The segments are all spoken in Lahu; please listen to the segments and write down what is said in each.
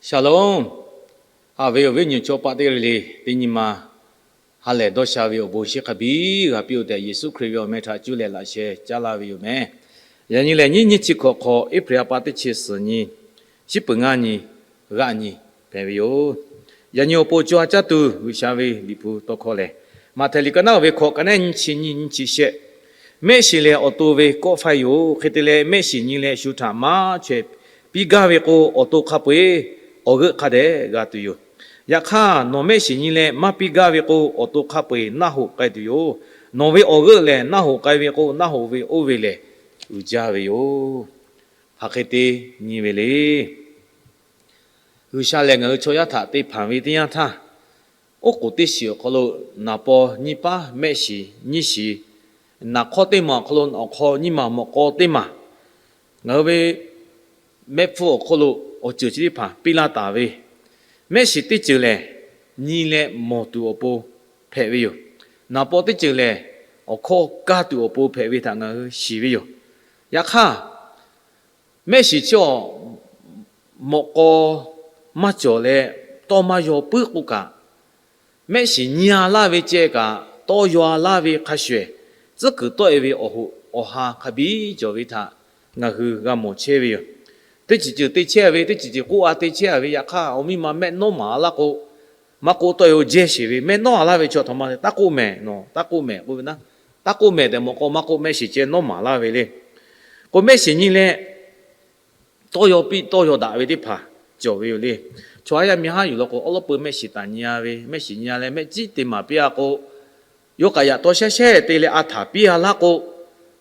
Shalom. Haꞈ ve awˬ viˉ awˬ nyi chaw paˆ teˇ g'aˇ le le, teˇ nyi ma ha lehˬ dawˇ sha ve awˬ bon shinˉ hk'a biˇ g'a piˇ-oˆ tehꞈ, Yeˍsuˆ Hkriꞈ ve awˬ meh htaꞈ cuˇ leh laꞈ sheh caˉ laˇ ve yoˬ meh. Yaꞈ nyi lehˬ, nyiˇ nyiˇ chi hkawꞈ hk'awꞈ, April ha pa teˇ chi suhˍ nyi, shiˉ peuˬ ngaˇ nyi, g'aˆ nyi hpehꞈ ve yoˬ. Yaꞈ nyi awˬ pon co ha caˇ tuˬ G'uiˬsha ve Liꞈ hpu tawˇ hkawˇ lehˬ, Maꞈhtehˍ liꞈ ka naˉ ve hkawꞈ ka neˉ nyiˇ chi nyiˇ, nyiˇ chi shehˆ. Mehˆ shiˍ lehˬ, awˬ to ve kawˆ faiˇ yoˬ. Hk'e te leh, mehˆ shiˍ nyi leh shu htaꞈ maˇ chaweh piˇ gaˇ ve k'o, awˬ to hk'a peu-eˬ awˬ g'euˆ hk'a dehꞈ g'a tuˬ yoˬ. Yaꞈ hk'aˇ, nawˬ mehˆ shiˍ nyi leh maˇ piˇ gaˇ ve k'o, awˬ to hk'a peu-eˬ naˆ hoꞈ k'ai tuˬ yoˬ. Nawˬ ve awˬ g'euˆ lehˬ naˆ hoꞈ k'ai ve k'o, naˆ hoꞈ ve oˇ ve lehˬ uiˍ jaˇ ve yoˬ. Hk'aˬ hk'e te nyi ve le. G'uiˬsha lehˬ, ngaˬ hui chaw yaˇ htaꞈ te hpanˍ ve teˇ yanˇ htaˇ, oˉ k'oˍ teˇ shiˍ awˬ hk'aw lo naˍ paw nyiˇ paˉ mehˆ shiˍ nyiˇ shiˍ, naˍ hk'awˇ teˇ maˬ awˬ hk'aw lo awˬ hk'aw nyiˇ maˬ mawꞈ k'aw teˇ maˬ, ngaˬ hui ve mehˆ hpfuhˇ awˬ hk'oˆ lo awˬ ceuˬ chi teˇ hpaˍ piˇ laˇ taˍ ve, mehˆ shiˍ teˇ ceuˬ lehˬ, nyi leh mawˬ tuˬ awˬ pon hpehꞈ ve yoˬ. Naˍ paw teˇ ceuˬ lehˬ, awˬ hkawˇ kaˇ tuˬ awˬ pon hpehꞈ ve htaꞈ ngaˬ hui shiˍ ve yoˬ. Yaꞈ hk'aˇ, mehˆ shiˍ chi awˬ mawꞈ k'aw maˇ cawˬ leh tawˇ maˇ yaw puiˉ k'oˆ kaꞈ, mehˆ shiˍ nyi-a laˇ ve ceh kaꞈ, tawˇ yaw-a laˇ ve hk'a shuˍ ehˍ, tcuhˉ kuiˬ tawˆ-e ve awˬ hoꞈ awˬ ha hk'a biˇ cawˬ ve htaꞈ ngaˬ hui g'a mawˬ chehˇ ve yoˬ. Teˇ ceuˬ ceuˬ te chehˇ-a ve, teˇ ceuˬ ceuˬ k'oˆ-a te chehˇ-a ve, yaꞈ hk'aˇ awˬ miˇ ma mehˆ nawˉ maˍ laˇ k'o, maˇ k'oˆ tawˇ-e-o jehˇ sheˍ ve, mehˆ nawˉ-a laˇ ve chaw htaꞈ ma leh taˇ k'oˆ mehˍ, nawˬ taˇ k'oˆ mehˍ k'oˆ ve naˉ, taˇ k'oˆ mehˍ tehꞈ mawꞈ k'aw maˇ k'oˆ, mehˆ shiˍ ceh nawˉ maˍ laˇ ve le. K'o mehˆ shiˍ nyi leh tawˇ yaw piˇ tawˇ yaw daꞈ ve teˇ hpaˍ cawˬ ve yoˬ le. Chaw haˉ yaˇ miˇ haˉ yuˬ law k'o, awˉ lawˉ peu mehˆ shiˍ taˍ nyi-a ve, mehˆ shiˍ nyi-a leh mehˆ ciˉ te maˍ piˇ-a k'o, yawˇ kaꞈ yaꞈ taw shehˉ shehˉ te leh a htaˍ piˇ-a laˇ k'o,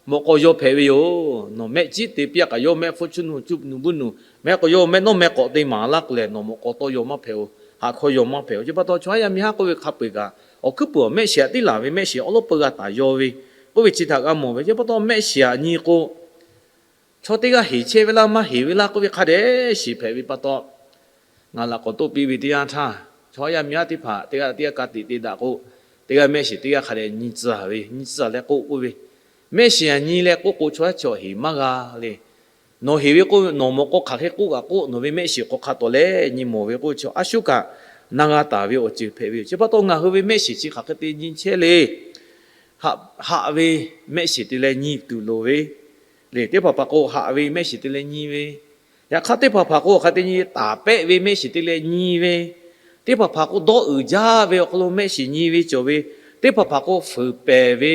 mawꞈ k'aw yaw hpehꞈ ve yoˬ. Nawˬ mehˆ ciˉ te piˇ-a kaꞈ, yawˇ mehˆ hpfuhˇ cuˇ nuˬ cuˇ nuˬ buˇ nuˬ, mehˆ k'o yawˇ mehˆ nawˉ mehˆ k'awꞈ te maˍ laˇ k'o lehˬ, nawˬ mawꞈ k'aw tawˇ yaw maˇ hpehꞈ-o, haꞈ hkawˇ yaw maˇ hpehꞈ-o. Chi pa taw chaw haˉ yaˇ miˇ haˉ k'oˆ ve hk'a peu-eˬ kaꞈ, awˬ hkuiˉ puiˍ awˬ mehˆ shiˍ htaꞈ tiˉ laˬ ve mehˆ shiˍ awˉ lawˉ peu g'a taˍ yaw ve k'oˆ ve chi htaꞈ g'a mawˬ ve. Chi pa taw mehˆ shiˍ htaꞈ nyi k'o, chaw teˇ g'aˇ heˍ chehˇ ve laˇ maˇ heˍ ve laˇ k'oˆ ve hk'a dehꞈ shiˍ hpehꞈ ve pa taw, ngaˬ laꞈ k'awꞈ toˆ piˇ ve teˇ yanˇ htaˇ, chaw haˉ yaˇ miˇ haˉ teˇ hpaˍ teˇ g'aˇ teˇ g'aˇ ka tiꞈ te daꞈ k'o, teˇ g'aˇ mehˆ shiˍ teˇ g'aˇ hk'a dehꞈ nyi tcuh-a ve, nyi tcuh-a leh k'oˆ k'oˆ ve, mehˆ shiˍ htaꞈ nyi leh k'oˆ k'o, chaw yaˇ chaw heˍ maˇ g'a le. Nawˬ heˍ ve k'o, nawˬ mawꞈ k'aw hk'aˬ hk'e k'oˆ kaꞈ k'oˆ, nawˬ ve mehˆ shiˍ hk'aw hk'a tawˍ leh nyi mawˬ ve k'oˆ ve chi a shuˉ kaꞈ na g'a taˍ ve awˬ ceuˬ hpehꞈ ve yoˬ. Chi pa taw ngaˬ hui ve mehˆ shiˍ chi hk'aˬ hk'e te nyi chehˇ le. Haꞈ, haꞈ ve mehˆ shiˍ te leh nyi tuˬ loˍ ve le. Teˇ hpaˍ hpaˍ k'o, haꞈ ve mehˆ shiˍ te leh nyi ve, yaꞈ hk'aˇ teˇ hpaˍ hpaˍ k'o, hk'a te nyi taˍ pehˆ ve mehˆ shiˍ te leh nyi ve, teˇ hpaˍ hpaˍ k'o, dawˇ uiˍ jaˇ ve awˬ hk'aw lo mehˆ shiˍ nyi ve cawˬ ve, teˇ hpaˍ hpaˍ k'o, fuiˍ pehˍ ve,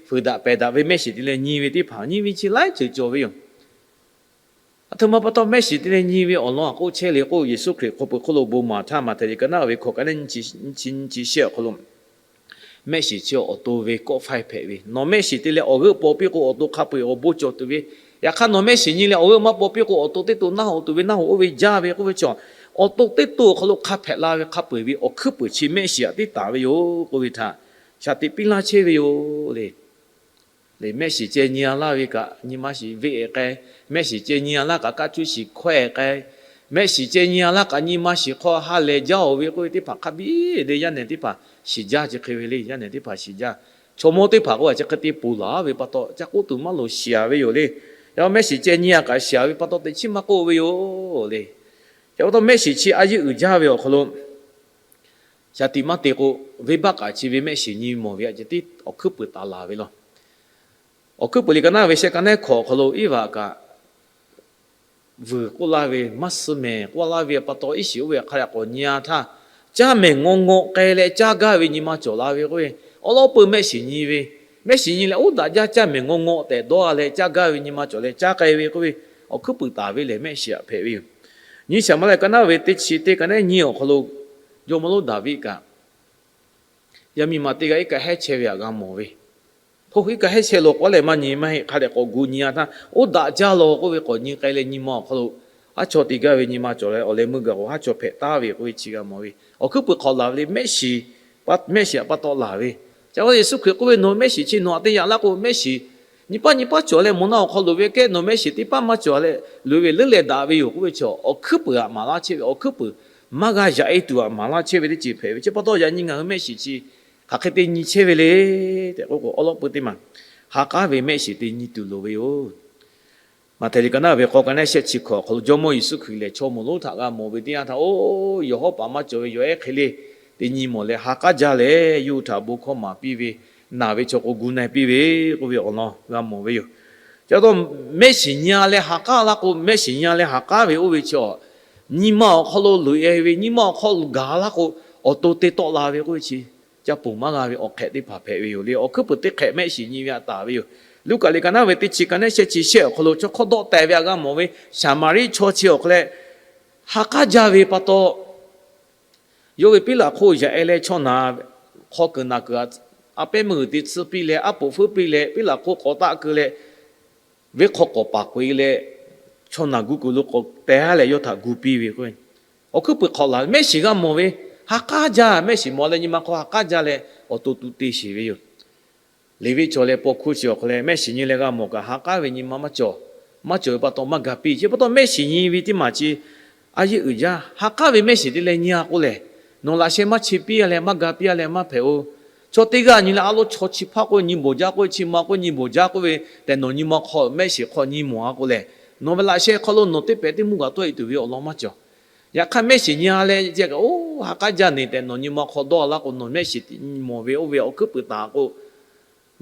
fuiˍ daꞈ pehˍ daꞈ ve mehˆ shiˍ te leh nyi ve teˇ hpaˍ nyi ve chi laiˉ ceuˬ cawˬ ve yoˬ. Aˬ htoꞈ ma pa taw mehˆ shiˍ te leh nyi ve awˬ lawn a k'oˆ chehˇ le k'o, Yeˍsuˆ Hkriꞈ hk'aw peuˬ hk'oˆ lo bon maˍ htaˇ, Maꞈhtehˍ liꞈ ka naˉ ve hkawꞈ ka neˉ nyiˇ chi nyiˇ chi shehˆ awˬ hk'aw lo, mehˆ shiˍ chi awˬ to ve kawˆ faiˇ hpehꞈ ve, nawˬ mehˆ shiˍ te leh awˬ g'euˆ paw piˇ k'o, awˬ to hk'a peu-eˬ awˬ bon cawˬ tuˬ ve. Yaꞈ hk'aˇ nawˬ mehˆ shiˍ nyi leh awˬ g'euˆ maˇ paw piˇ k'o, awˬ to teˇ to naˆ hoꞈ tuˬ ve, naˆ hoꞈ oˇ ve jaˇ ve k'oˆ ve chaw, awˬ to teˇ to awˬ hk'aw lo hk'a hpehꞈ la ve hk'a peu-eˬ ve awˬ hkuiˉ puiˍ chi mehˆ shiˍ htaꞈ tiˉ taˍ ve yoˬ k'oˆ ve htaꞈ shaˍ tiꞈ piˇ laˇ chehˇ ve yoˬ le. Mehˆ shiˍ ceh nyi-a laˇ ve kaꞈ nyi ma shiˍ venˇ-e k'ai, mehˆ shiˍ ceh nyi-a laˇ kaꞈ kaˆ cuˇ shiˍ hkawehˇ k'ai, mehˆ shiˍ ceh nyi-a laˇ kaꞈ nyi ma shiˍ hk'aw ha lehˬ jaˇ-oˬ ve k'oˆ ve teˇ hpaˍ hk'a biˇ le. Yaˇ nehˬ teˇ hpaˍ shiˍ jaˇ, chi hk'e ve le. Yaˇ nehˬ teˇ hpaˍ shiˍ jaˇ. Chaw mawˇ teˇ hpaˍ k'o, a chi hk'e te ponˬ laˬ ve pa taw, ca k'oˆ tuˬ maˇ loˍ shiˍ-a ve yoˬ le. Yaꞈ mehˆ shiˍ ceh nyi-a kaꞈ shiˍ-a ve pa taw, teꞈ chiˉ maˇ k'oˆ ve yoˬ le. Chi pa taw mehˆ shiˍ chi a yeˇ uiˍ jaˇ ve awˬ hk'aw lo shaˍ tiꞈ maˇ te k'o, venˇbaˆ kaꞈ chi ve mehˆ shiˍ nyi mawˬ ve a ceh tiˉ awˬ hkuiˉ puiˍ taˍ laˬ ve law. Awˬ hkuiˉ puiˍ liꞈ ka naˉ ve shehˆ ka neˉ hkawꞈ awˬ hk'aw lo Iˉvaꞈ kaꞈ vuiˬ k'oˆ laˇ ve, maˇ suh mehˍ k'oˆ laˇ ve pa taw, iˉ shiˍ oˇ ve hk'a dehꞈ k'awꞈ nyi-a htaˇ, caˇ mehˍ ngaw ngaw k'ai leh caˇ gaˇ ve nyi ma cawˬ la ve k'oˆ ve, awˉ lawˉ peu mehˆ shiˍ nyi ve, mehˆ shiˍ nyi leh oˇ daꞈ jaˇ caˇ mehˍ ngaw ngaw tehꞈ dawˇ-a leh caˇ gaˇ ve nyi ma cawˬ leh caˇ k'ai ve k'oˆ ve, awˬ hkuiˉ puiˍ taˍ ve lehˬ mehˆ shiˍ htaꞈ hpehꞈ ve yoˬ. Nyi Saˍmo leh ka naˉ ve teˇ chi teˇ ka neˉ nyiˇ awˬ hk'aw lo, jawˇmawˇ lonˉ Daˍviˆ kaꞈ yaˇ miˇ ma teˇ g'aˇ iˉ kaˆ hehˉ chehˇ ve htaꞈ g'a mawˬ ve, hpoˆ iˉ kaˆ hehˉ chehˇ law k'o leh maˇ nyi maˇ heˆ, hk'a dehꞈ k'awꞈ gu nyi-a htaˇ, oˇ daꞈ jaˇ law k'oˆ ve k'awꞈ nyi k'ai leh nyi ma awˬ hk'aw lo, haˉ chawˇ te gaˇ ve nyi ma cawˬ leh awˬ leh meuˇ gaˬ k'o haˉ chawˇ hpehꞈ taˍ ve k'oˆ ve chi g'a mawˬ ve, awˬ hkuiˉ puiˍ hk'awꞈ laˬ ve le. Mehˆ shiˍ, mehˆ shiˍ htaꞈ pa taw laˬ ve, ca va Yeˍsuˆ Hkriꞈ k'oˆ ve, nawˬ mehˆ shiˍ chi nawˬ htaꞈ te yaꞈ laˇ k'o, mehˆ shiˍ nyi paˇ nyi paˇ cawˬ leh mvuhˇ naw awˬ hk'aw loꞈ ve kehˉ nawˬ mehˆ shiˍ teˇ paˉ maˇ cawˬ leh loꞈ-e ve leuˉ leh daꞈ ve yoˬ k'oˆ ve chaw, awˬ hkuiˉ puiˍ htaꞈ maˍ laˇ chehˇ ve, awˬ hkuiˉ puiˍ maˇ g'a yaꞈ-e tuˬ htaꞈ maˍ laˇ chehˇ ve teˇ ceuˬ hpehꞈ ve. Chi pa taw yaꞈ nyi ngaˬ hui mehˆ shiˍ chi hk'aˬ hk'e te nyi chehˇ ve le tehꞈ k'oˆ k'o, awˉ lawˉ peu teˇ maˬ ha k'aˉ ve mehˆ shiˍ te nyi tuˬ loˍ ve yoˬ. Maꞈhtehˍ liꞈ ka naˉ ve k'awˇ ka naˉ shehˆ chi hkawꞈ awˬ hk'aw lo Jawˇmawˇ Yeˍsuˆ Hkriꞈ lehˬ, chaw moˍ lonˉ htaꞈ g'a mawˬ ve teˇ yanˇ htaˇ, oˇ yawˬ hawˉ paˍ maˇ cawˬ ve yawˬ ehˉ hk'e le teˇ nyi mawˬ leh ha k'aˉ jaˇ leh, yawˇ hui htaꞈ bon hkawˇ maˍ piˇ ve, naˬ ve chaw k'o gu na-e piˇ ve k'oˆ ve awˬ lawn g'a mawˬ ve yoˬ. Chi pa taw, mehˆ shiˍ nyi-a leh ha k'aˉ laˇ k'o, mehˆ shiˍ nyi-a leh ha k'aˉ ve oˇ ve chi, nyi ma awˬ hk'aw lo loꞈ e ve, nyi ma awˬ hk'aw lo gaˬ laˇ k'o, awˬ to te tawˆ la ve k'oˆ ve chi, ca ponˬ maˇ g'a ve awˬ hk'ehꞈ teˇ hpaˍ hpehꞈ ve yoˬ le. Awˬ hkuiˉ puiˍ teˇ hk'ehꞈ mehˆ shiˍ nyi ve htaꞈ taˍ ve yoˬ. Luˉkaꞈ liꞈ ka naˉ ve teˇ chi ka naˉ shehˆ chi shehˆ awˬ hk'aw lo chaw hk'awˇ dawˆ tehˬ ve htaꞈ g'a mawˬ ve, Saˍmaˍriˆ chaw chi awˬ hk'aw leh ha k'aˉ jaˇ ve pa taw, yawˇ ve piˉ laꞈ hk'oˆ yaꞈ e leh chaw naˬ hk'aw kuiˬ naˬ kuiˬ a pehˉ meuˇ g'uiˬ te tsuhˇ piˇ leh, aˉ poꞈ feuˉ piˇ leh, piˉ laꞈ hk'oˆ k'awꞈ taˆ keu leh, venˇ hk'aw k'awꞈ paˍ k'oꞈ e leh, chaw naˬ gu kuiˬ lo k'awꞈ teh haˉ leh yawˇ htaꞈ gu piˇ ve k'o, awˬ hkuiˉ puiˍ hk'awꞈ laˬ mehˆ shiˍ g'a mawˬ ve, ha k'aˉ jaˇ, mehˆ shiˍ mawˬ leh nyi ma hk'aw ha k'aˉ jaˇ leh awˬ to tu te sheˍ ve yoˬ. Leˍviˆ chaw leh paw hkuˇ chi awˬ hk'aw leh mehˆ shiˍ nyi leh g'a mawˬ kaꞈ ha k'aˉ ve nyi ma maˇ cawˬ. Maˇ cawˬ ve pa taw maˇ ga piˇ. Chi pa taw mehˆ shiˍ nyi ve teˇ maˬ chi a yeˇ uiˍ jaˇ. Ha k'aˉ ve mehˆ shiˍ te leh nyi-a k'o lehˬ, nawˬ laꞈ sheh maˇ che piˇ-a leh maˇ ga piˇ-a leh maˇ hpehꞈ-o. Chaw teˇ g'aˇ nyi leh a lo chaw chi hpaˇ k'oˆ nyi bawˬ jaˇ k'oˆ, chi ma k'oˆ nyi bawˬ jaˇ k'oˆ ve tehꞈ nawˬ nyi ma hk'aw mehˆ shiˍ hk'aw nyi mawˬ-a k'o lehˬ, nawˬ ve laꞈ sheh hk'aw lo nawˬ teˇ pehˍ teˇ mvuhˇ kaꞈ tawˆ e tuˬ ve awˬ lawn maˇ cawˬ. Yaꞈ hk'aˇ mehˆ shiˍ nyi-a leh, oˇ ha k'aˉ jaˇ neˬ tehꞈ nawˬ nyi ma hk'aw dawˇ-a laˇ k'o, nawˬ mehˆ shiˍ nyi mawˬ ve oˇ ve awˬ hkuiˉ puiˍ taˍ k'o,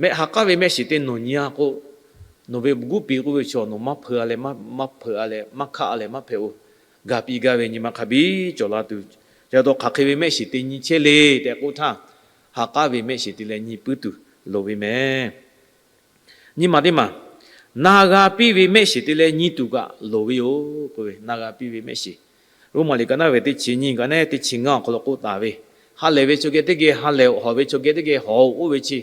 mehˆ ha k'aˉ ve mehˆ shiˍ te nawˬ nyi-a k'o, nawˬ ve guˇ piˍ k'oˆ ve chaw nawˬ maˇ hpeuꞈ-a leh, maˇ hpeuꞈ-a leh, maˇ hkaˆ-a leh maˇ hpehꞈ-o. Ga piˇ gaˇ ve nyi ma hk'a biˇ cawˬ la tuˬ, ca taw hk'aˬ hk'e ve mehˆ shiˍ te nyi chehˇ le tehꞈ k'oˆ htaˇ, ha k'aˉ ve mehˆ shiˍ te leh nyi puiˉ tuˬ loˍ ve mehˬ. Nyi ma teˇ maˬ, na g'a piˇ ve mehˆ shiˍ te leh nyi tuˬ kaꞈ loˍ ve yoˬ k'oˆ ve, na g'a piˇ ve mehˆ shiˍ. Roˉmaꞈ liꞈ ka naˉ ve teˇ chi nyiˇ ka naˉ teˇ chi ngaˇ awˬ hk'aw lo k'oˆ taˍ ve, ha lehˬ ve chaw geh teˇ geh ha lehˬ-oꞈ, hawˬ ve chaw geh teˇ geh hawˬ-oꞈ k'oˆ ve chi,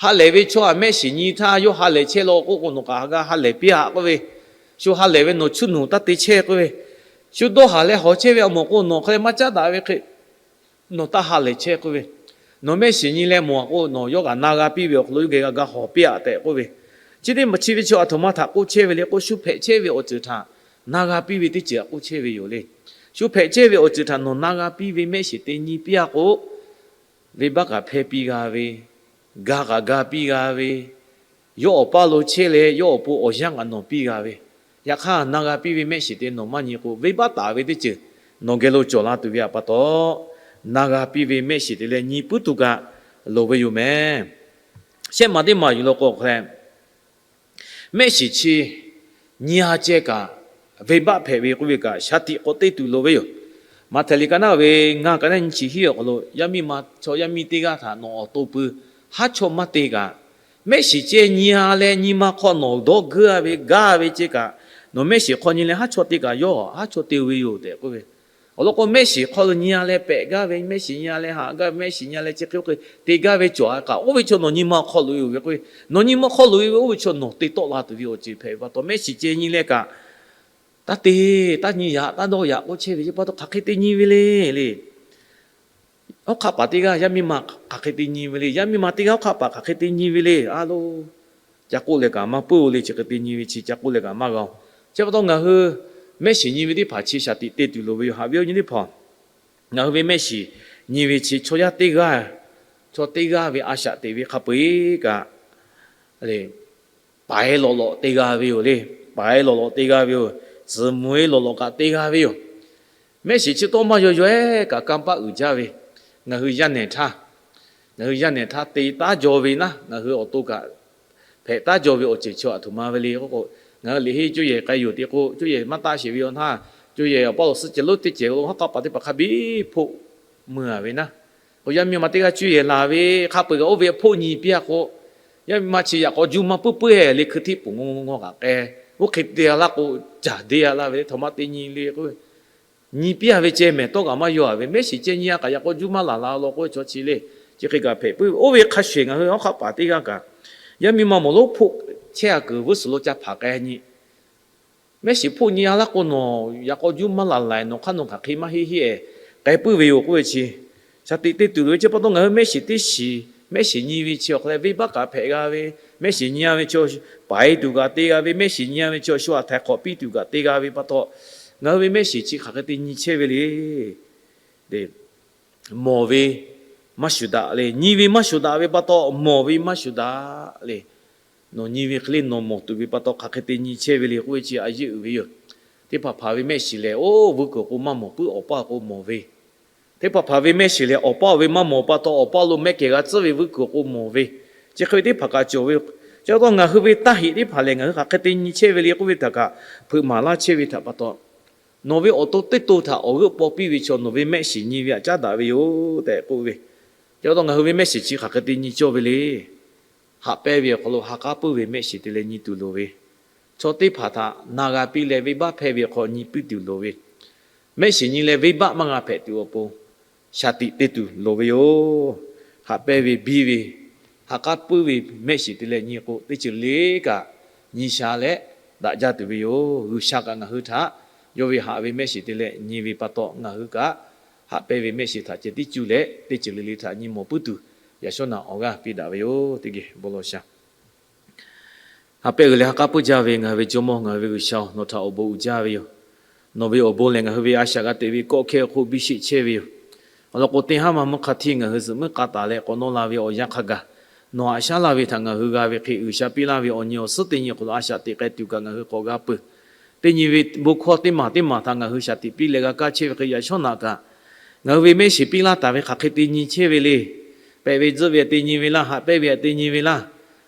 ha lehˬ ve chaw htaꞈ mehˆ shiˍ nyi htaˇ yawˇ ha lehˬ chehˇ law k'oˆ k'o, nawˬ kaꞈ ha g'a ha lehˬ piˇ-a k'oˆ ve, shu ha lehˬ ve nawˬ chuˇ nuˬ taˇ te chehˇ k'oˆ ve, shu dawˇ haˍ leh hawˬ chehˇ ve a mawˬ k'o nawˬ hk'e leh maˇ caˉ daꞈ ve hk'e nawˬ taˇ ha lehˬ chehˇ k'oˆ ve, nawˬ mehˆ shiˍ nyi leh mawˬ-a k'o nawˬ yawˇ kaꞈ na g'a piˇ ve awˬ hk'aw lo yawˇ geh g'a hawˬ piˇ-a tehꞈ k'oˆ ve, chi teˇ maˬ chi ve chi a htoꞈ ma htaꞈ k'oˆ chehˇ ve le k'o, shu hpehꞈ chehˇ ve awˬ ceuˬ htaꞈ na g'a piˇ ve teˇ ceuˬ htaꞈ k'oˆ chehˇ ve yoˬ le. Shu hpehꞈ chehˇ ve awˬ ceuˬ htaꞈ nawˬ na g'a piˇ ve mehˆ shiˍ te nyi piˇ-a k'o, venˇbaˆ kaꞈ hpehˇ piˇ g'a ve, ga kaꞈ ga piˇ g'a ve, yawˇ awˬ paˇ lo chehˇ leh yawˇ awˬ pon awˬ yanˇ kaꞈ nawˬ piˇ g'a ve, yaꞈ hk'aˇ na g'a piˇ ve mehˆ shiˍ te nawˬ maˇ nyi k'o, venˇbaˆ taˍ ve teˇ ceuˬ nawˬ geh lo cawˬ la tuˬ ve htaꞈ pa taw, na g'a piˇ ve mehˆ shiˍ te leh nyi puiˉ tuˬ kaꞈ loˍ ve yoˬ mehˬ. Shehˆ maˬ teˇ maˬ yuˬ la k'o hk'a leh, mehˆ shiˍ chi nyi-a ceh kaꞈ, venˇbaˆ hpehꞈ ve k'oˆ ve kaꞈ shaˍ tiꞈ k'awꞈ te tuˬ loˍ ve yoˬ. Maꞈhtehˍ liꞈ ka naˉ ve ngaˇ ka naˉ nyi chi hiˉ awˬ hk'aw lo, yaˇ miˇ ma chaw yaˇ miˇ teˇ g'aˇ htaꞈ nawˬ awˬ to pui haˉ chawˇ maˇ te kaꞈ, mehˆ shiˍ ceh nyi-a leh nyi ma hk'aw nawˬ dawˇ geuˇ-a ve gaˇ ve ceh kaꞈ, nawˬ mehˆ shiˍ hk'aw nyi leh haˉ chawˇ te kaꞈ yawˇ haˉ chawˇ te ve yoˬ tehꞈ k'oˆ ve. Awˬ lawn k'o, mehˆ shiˍ hk'aw lo nyi-a leh pehꞈ gaˇ ve, mehˆ shiˍ nyi-a leh haꞈ gaˇ ve, mehˆ shiˍ nyi-a leh chi hk'e oˇ hk'e te gaˇ ve cawˬ-a kaꞈ, oˇ ve chaw nawˬ nyi ma hk'aw loꞈ-e ve k'o, nawˬ nyi ma hk'aw loꞈ-e ve oˇ ve chaw nawˬ te tawˆ la tuˬ ve awˬ ceuˬ hpehꞈ ve pa taw, mehˆ shiˍ ceh nyi leh kaꞈ, taˇ te, taˇ nyi yaꞈ, taˇ dawˇ yaꞈ k'oˆ chehˇ ve chi pa taw hk'aˬ hk'e te nyi ve le le. Hawˉ hk'aˆ paˍ teˇ g'aˇ yaˇ miˇ ma hk'aˬ hk'e te nyi ve le, yaˇ miˇ ma teˇ g'aˇ hawˉ hk'aˆ paˍ hk'aˬ hk'e te nyi ve le. A lo, ca k'oˆ leh kaꞈ maˇ peuˬ-o le, chi hk'e te nyi ve chi ca k'oˆ leh kaꞈ maˇ g'a-o. Chi pa taw ngaˬ hui mehˆ shiˍ nyi ve teˇ hpaˍ chi shaˍ tiꞈ te tuˬ loˍ ve yoˬ. Haꞈ ve awˬ nyi teˇ hpaˍ, ngaˬ hui ve mehˆ shiˍ nyi ve chi chaw yaˇ teˇ g'aˇ, chaw teˇ g'aˇ ve a shaꞈ teꞈ ve hk'a peu-eˬ kaꞈ, paiˍ-e lawꞈ lawꞈ te g'a ve yoˬ le. Paiˍ-e lawꞈ lawꞈ te g'a ve yoˬ. Tzuhˬ muiˍ-e lawꞈ lawꞈ kaꞈ te g'a ve yoˬ. Mehˆ shiˍ chi tawˇ maˇ yaw yaw-ehˉ kaꞈ kanˇ paˆ uiˍ jaˇ ve, ngaˬ hui yaˇ nehˬ htaˇ, ngaˬ hui yaˇ nehˬ htaˇ te taˉ jaw ve naˉ, ngaˬ hui awˬ to kaꞈ hpehꞈ taˉ jaw ve awˬ ceuˬ chi a htoꞈ ma ve le k'oˆ k'o, ngaˬ hui liꞈ henˇ cuˇ yehˬ k'ai yoˬ te k'o, cuˇ yehˬ maˇ taˆ sheˍ ve awˬ htaˇ, cuˇ yehˬ awˬ paˇ lo suhˉ ceh lonˉ teˇ cehˬ lo hawˉ hk'aˆ paˍ teˇ hpaˍ hk'a biˇ hpoˆ mui-a ve naˉ. K'o yaˇ miˇ ma teˇ g'aˇ cuˇ yehˬ laˬ ve hk'a peu-eˬ kaꞈ oˇ ve hpoˆ nyi piˇ-a k'o, yaˇ miˇ ma chi yaꞈ k'aw juˇ maˇ puiˉ puiˉ-e le hkui htiˆ poˬ ngo ngo ngaw kaꞈ k'ai, oˇ hk'e te-a laˇ k'o, caˬ de-a laˇ ve le, htaꞈ maˇ te nyi le k'o, nyi piˇ-a ve ceh mehˬ tawˇ kaꞈ maˇ yaw-a ve, mehˆ shiˍ ceh nyi-a kaꞈ yaꞈ k'aw juˇ maˇ laˬ la law k'o, chaw chi le, chi hk'e kaꞈ hpehꞈ puiˉ ve. Oˇ ve hk'a shuˍ eˬ ngaˬ hui hawˉ hk'aˆ paˍ teˇ g'aˇ kaꞈ, yaˇ miˇ ma mawˬ lonˉ hpoˆ chehˇ-a kuiˬ g'uˇ suhˍ lo ca hpanˍ k'ai nyi. Mehˆ shiˍ hpoˆ nyi-a laˇ k'o nawˬ yaꞈ k'aw juˇ maˇ laˬ laiˬ, nawˬ hk'aˇ nawˬ hk'aˬ hk'e maˇ heˆ heˆ-ehˍ k'ai puiˉ ve yoˬ k'oˆ ve chi, shaˍ tiꞈ te tuˬ loˍ ve chi pa taw ngaˬ hui mehˆ shiˍ teˇ shiˍ, mehˆ shiˍ nyi ve chi awˬ hk'aw leh venˇbaˆ kaꞈ hpehꞈ g'a ve, mehˆ shiˍ nyi-a ve chi paiˍ tuˬ kaꞈ te g'a ve, mehˆ shiˍ nyi-a ve chi awˬ shu aˬ htaiˍ hk'awꞈ piˇ tuˬ kaꞈ te g'a ve pa taw, ngaˬ hui ve mehˆ shiˍ chi hk'aˬ hk'e te nyi chehˇ ve le. Mawˬ ve maˇ shuˍ daꞈ le, nyi ve maˇ shuˍ daꞈ ve pa taw mawˬ ve maˇ shuˍ daꞈ le. Nawˬ nyi ve hk'e le nawˬ mawˬ tuˬ ve pa taw hk'aˬ hk'e te nyi chehˇ ve le k'oˆ ve chi a yeˇ uiˍ ve yoˬ. Teˇ hpaˍ hpaˍ ve mehˆ shiˍ lehˬ, oˇ vuiˇ kuiˬ awˬ pon maˇ mawˬ puiˉ, awˬ paˇ awˬ pon mawˬ ve. Teˇ hpaˍ hpaˍ ve mehˆ shiˍ lehˬ, awˬ paˇ awˬ ve maˇ mawˬ pa taw, awˬ paˇ lo mehˆ kehˬ g'a tcuhˉ ve vuiˇ kuiˬ awˬ pon mawˬ ve. Chi hk'e ve teˇ hpaˍ kaꞈ cawˬ ve yoˬ. Chi pa taw ngaˬ hui ve taˇ heꞈ teˇ hpaˍ lehˬ, ngaˬ hui hk'aˬ hk'e te nyi chehˇ ve le k'oˆ ve htaꞈ kaꞈ hpeuꞈ maˍ laˇ chehˇ ve htaꞈ pa taw, nawˬ ve awˬ to teˇ to htaꞈ awˬ g'euˆ paw piˇ ve chaw nawˬ ve mehˆ shiˍ nyi ve htaꞈ caˉ daꞈ ve yoˬ tehꞈ k'oˆ ve. Chi pa taw ngaˬ hui ve mehˆ shiˍ chi hk'aˬ hk'e te nyi cawˇ ve le. Haꞈ pehnˇ ve awˬ hk'aw lo ha k'aˉ puiˉ ve mehˆ shiˍ te leh nyi tuˬ loˍ ve, chaw teˇ hpaˍ htaꞈ na g'a piˇ leh venˇbaˆ hpehˇ ve awˬ hk'aw nyi puiˉ tuˬ loˍ ve, mehˆ shiˍ nyi leh venˇbaˆ maˇ g'a hpehꞈ tuˬ awˬ pon shaˍ tiꞈ te tuˬ loˍ ve yoˬ. Haꞈ pehnˇ ve biˇ ve, ha k'aˉ puiˉ ve mehˆ shiˍ te leh nyi k'o, teˇ ceuˬ le kaꞈ nyi sha leh daꞈ jaˇ tuˬ ve yoˬ. G'uiˬsha kaꞈ ngaˬ hui htaꞈ yawˇ ve haꞈ ve mehˆ shiˍ te leh nyi ve pa taw, ngaˬ hui kaꞈ haꞈ pehnˇ ve mehˆ shiˍ htaꞈ ceh tiˉ cuˇ leh teˇ ceuˬ le le htaꞈ nyi mawˬ puiˉ tuˬ, yaꞈ shawˉ naꞈ awˬ g'aˇ piˇ daꞈ ve yoˬ. Teˇ geh bon lawˬ shaˍ. Haꞈ pehnˇ g'uiˬ leh ha k'aˉ puiˉ jaˇ ve ngaˬ hui ve Jawˇmawˇ, ngaˬ hui ve G'uiˬsha-oˬ, nawˬ htaꞈ awˬ bon uiˍ jaˇ ve yoˬ. Nawˬ ve awˬ bon lehˬ, ngaˬ hui ve a shaꞈ g'a teꞈ ve kawˆ hkehˇ awˬ hk'oˆ biˇ sheˆ chehˇ ve yoˬ. Awˬ lawn k'o, teˇ haˉ maˬ mvuhˇ hk'a htiˇ ngaˬ hui zuhꞈ muiˉ k'a taˍ leh k'awꞈ nawˇ la ve awˬ yanˇ hk'a gaˬ, nawˬ haꞈ shaˉ laˇ ve htaꞈ ngaˬ hui g'a ve hk'e, G'uiˬsha piˇ laˇ ve awˬ nyi awˬ suhˉ teˇ nyi hk'aw lo a shaꞈ teꞈ k'ai tuˬ kaꞈ ngaˬ hui k'awꞈ g'a peuˬ. Teˇ nyi ve bon hkawˇ teˇ maˬ teˇ maˬ htaꞈ ngaˬ hui shaˍ tiꞈ piˇ leh g'a kaˇ chehˇ ve hk'e, yaꞈ shawˉ naꞈ kaꞈ ngaˬ hui ve mehˆ shiˍ piˇ laˇ taˍ ve hk'aˬ hk'e te nyi chehˇ ve le. Pehꞈ ve tzuhˆ ve htaꞈ te nyi ve laˇ, haꞈ pehnˇ ve htaꞈ te nyi ve laˇ,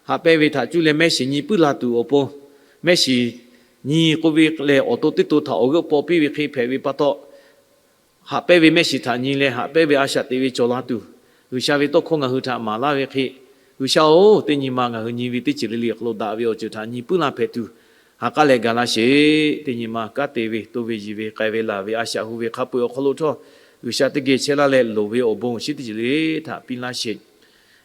haꞈ pehnˇ ve htaꞈ cuˇ leh mehˆ shiˍ nyi puiˉ la tuˬ awˬ pon, mehˆ shiˍ nyi k'oˆ ve lehˬ, awˬ to teˇ to htaꞈ awˬ g'euˆ paw piˇ ve hk'e hpehꞈ ve pa taw, haꞈ pehnˇ ve mehˆ shiˍ htaꞈ nyi leh haꞈ pehnˇ ve a shaꞈ teꞈ ve cawˬ la tuˬ, G'uiˬsha ve tawˇ hkawˇ ngaˬ hui htaꞈ maˍ laˇ ve hk'e, G'uiˬsha-oˬ, teˇ nyi ma ngaˬ hui nyi ve teˇ ceuˬ le le awˬ hk'aw lo daꞈ ve awˬ ceuˬ htaꞈ nyi puiˉ laˇ hpehꞈ tuˬ, ha k'aˉ leh gaˬ laˇ sheˍ. Teˇ nyi ma kanˉ te ve, to ve, yiˬ ve, k'ai ve, laˬ ve, a shaꞈ hu ve hk'a peu-eˬ awˬ hk'aw lo htawˇ, G'uiˬsha teˇ geh chehˇ laˇ leh loˍ ve awˬ bon awˬ shinˉ teˇ ceuˬ le le htaꞈ piˇ laˇ sheˍ.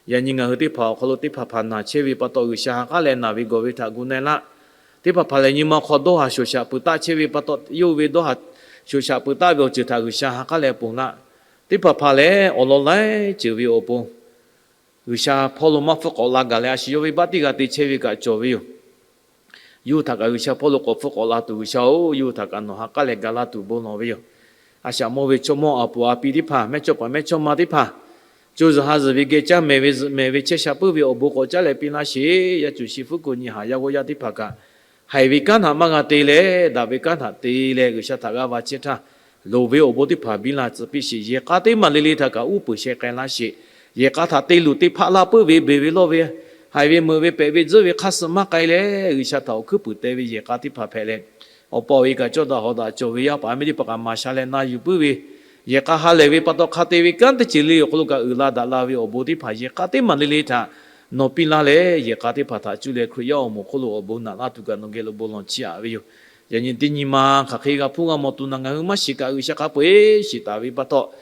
Yaꞈ nyi ngaˬ hui teˇ hpaˍ awˬ hk'aw lo teˇ hpaˍ hpaˍ naˬ chehˇ ve pa taw, G'uiˬsha ha k'aˉ leh naˬ ve gawˬ ve htaꞈ gu na-e laˇ. Teˇ hpaˍ hpaˍ lehˬ, nyi ma hk'aw dawˇ haˍ shoˍ shaꞈ peuˬ taˆ chehˇ ve pa taw, yawˇ hui ve dawˇ haˍ shoˍ shaꞈ peuˬ taˆ ve awˬ ceuˬ htaꞈ G'uiˬsha ha k'aˉ leh ponˬ laˇ. Teˇ hpaˍ hpaˍ lehˬ, awˬ lawn laiˉ ceuˬ ve awˬ pon G'uiˬsha hpawˇ lo maˇ hpfuhˆ k'awꞈ la gaˬ leh, a shu yawˇ ve baˆ teˇ g'a te chehˇ ve kaꞈ cawˬ ve yoˬ. Yawˇ hui htaꞈ kaꞈ G'uiˬsha hpawˇ lo k'awꞈ hpfuhˆ k'awꞈ la tuˬ, G'uiˬsha-oˬ, yawˇ hui htaꞈ kaꞈ nawˬ ha k'aˉ leh ga laˇ tuˬ bon lawˬ ve yoˬ. A shaꞈ mawˇ ve chaw mawˇ a puˍ a pi teˇ hpaˍ, mehˇchawˇpaˍ mehˇchawˇma teˇ hpaˍ, co zuhˬ ha zuhˬ ve geh caˇ mehˍ ve zuhꞈ mehˍ ve chehˇ sha puiˉ ve awˬ bon k'awꞈ caˉ leh piˇ laˇ sheˍ. Yaˇ cuˬ shi fuˉ ko nyi haˍ yaˇ g'awˇ yaˇ teˇ hpaˍ kaꞈ, haiˬ ve kanˉ htaꞈ maˇ g'a te leh, daꞈ ve kanˉ htaꞈ te leh G'uiˬsha htaꞈ g'a va chehˇ htaˇ, loˍ ve awˬ bon teˇ hpaˍ biˇ la tcuh piˇ sheˍ. Yehˬ k'a teˇ maˬ le le htaꞈ kaꞈ uˉ peunˍ sheh k'ai laˇ sheˍ. Yehˬ k'a htaꞈ te luˬ te hpaˆ laˇ puiˉ ve, beˬ ve lawˇ ve, haiˬ ve meuꞈ ve pehꞈ ve tzuhˆ ve hk'aˇ suh maˇ k'ai leh, G'uiˬsha htaꞈ awˬ hkuiˉ puiˍ te ve yehˬ k'a teˇ hpaˍ hpehꞈ leh, awˬ pa awˬ e kaꞈ cawˇ daꞈ hawˍ daꞈ cawˬ ve yaˇ paˍ miˇ teˇ hpaˍ kaꞈ maˍ sha leh na yuˬ puiˉ ve, yehˬ k'a ha lehˬ ve pa taw hk'a te ve kanˉ teˇ ceuˬ le awˬ hk'aw lo kaꞈ uiˍ la daꞈ la ve awˬ bon teˇ hpaˍ yehˬ k'a teˇ maˬ le le htaꞈ nawˬ piˇ laˇ leh, yehˬ k'a teˇ hpaˍ htaꞈ cuˇ leh Hkriꞈ yaˇ awˬ moˍ hk'oˆ lo awˬ bon naꞈ laˇ tuˬ kaꞈ nawˬ geh lo bon lawˬ chiˇ aꞈ ve yoˬ. Yaꞈ nyi teˇ nyi ma hk'aˬ hk'e g'a hpuˇ g'a mawˬ tuˬ naˬ, ngaˬ hui maˇ shiˍ kaꞈ G'uiˬsha hk'a peu-eˬ shiˍ taˍ ve pa taw,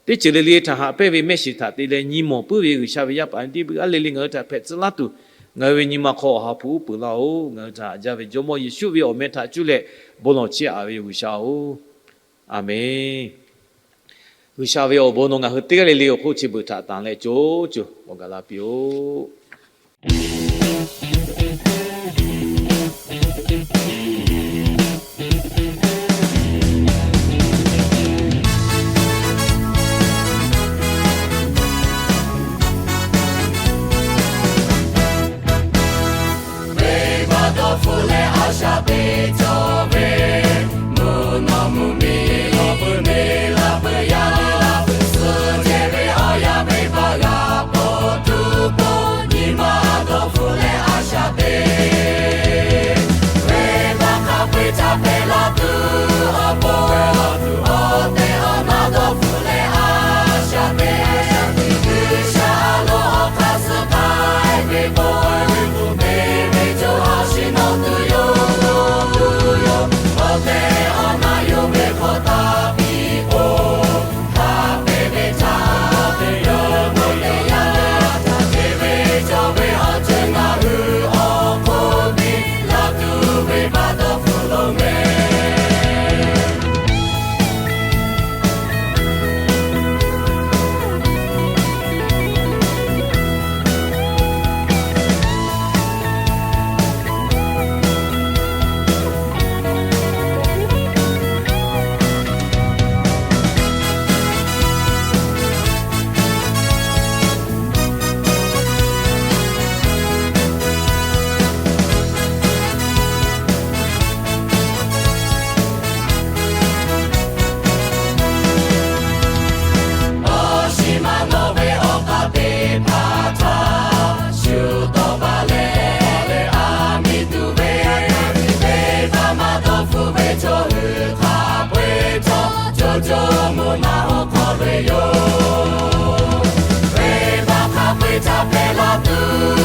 teˇ ceuˬ le le htaꞈ haꞈ pehnˇ ve mehˆ shiˍ htaꞈ te leh nyi mawˬ puiˉ ve G'uiˬsha ve yaˇ paˍ miˇ teˇ g'aˇ le le ngaˬ hui htaꞈ hpehꞈ tcuh laˇ tuˬ, ngaˬ hui ve nyi ma hk'aw awˬ ha hpu uˉ peunˍ laˇ-oˬ. Ngaˬ hui htaꞈ haꞈ jaˇ ve Jawˇmawˇ Yeˍsuˆ ve awˬ meh htaꞈ cuˇ leh bon lawˬ chiˇ aꞈ ve yoˬ, G'uiˬsha-oˬ. Aˬmenˍ. G'uiˬsha ve awˬ bon nawˬ ngaˬ hui teˇ g'aˇ le le awˬ hk'oˆ chi beuꞈ htaꞈ tanˬ leh co co k'awꞈ gaˬ la piˇ-oˆ. Venˇbaˆ dawˇ hpfuhˆ leh a shaꞈ teꞈ cawˬ ve, mvuhˇ naw mvuhˇ miˬ la peuˬ neˇ la peuˬ yaˇ la peuˬ suh ceh ve awˬ yanˇ venˇbaˆ g'a pawˬ tuˬ pawˬ, nyi ma dawˇ hpfuhˆ leh a shaꞈ teꞈ. Venˇbaˆ hk'a peu-eˬ ca pehˍ la tuˬ awˬ pon, awˬ tehˬ awˬ na dawˇ hpfuhˆ leh a shaꞈ teꞈ. G'uiˬsha lo awˬ hk'aˇ suh k'ai ve k'o, te ve co a shinˉ nawˬ tuˬ yoˬ, tuˬ yoˬ. Awˬ tehˬ awˬ na yonˍ ve hk'aw taˇ piˇ k'o, haꞈ pehnˇ ve ca te yaˇ ve yaˇ, te ve cawˬ ve awˬ ceuˬ ngaˬ hui awˬ hk'oˆ piˇ laˇ tuˬ, venˇbaˆ dawˇ hpfuhˆ loˍ meh. Nawˬ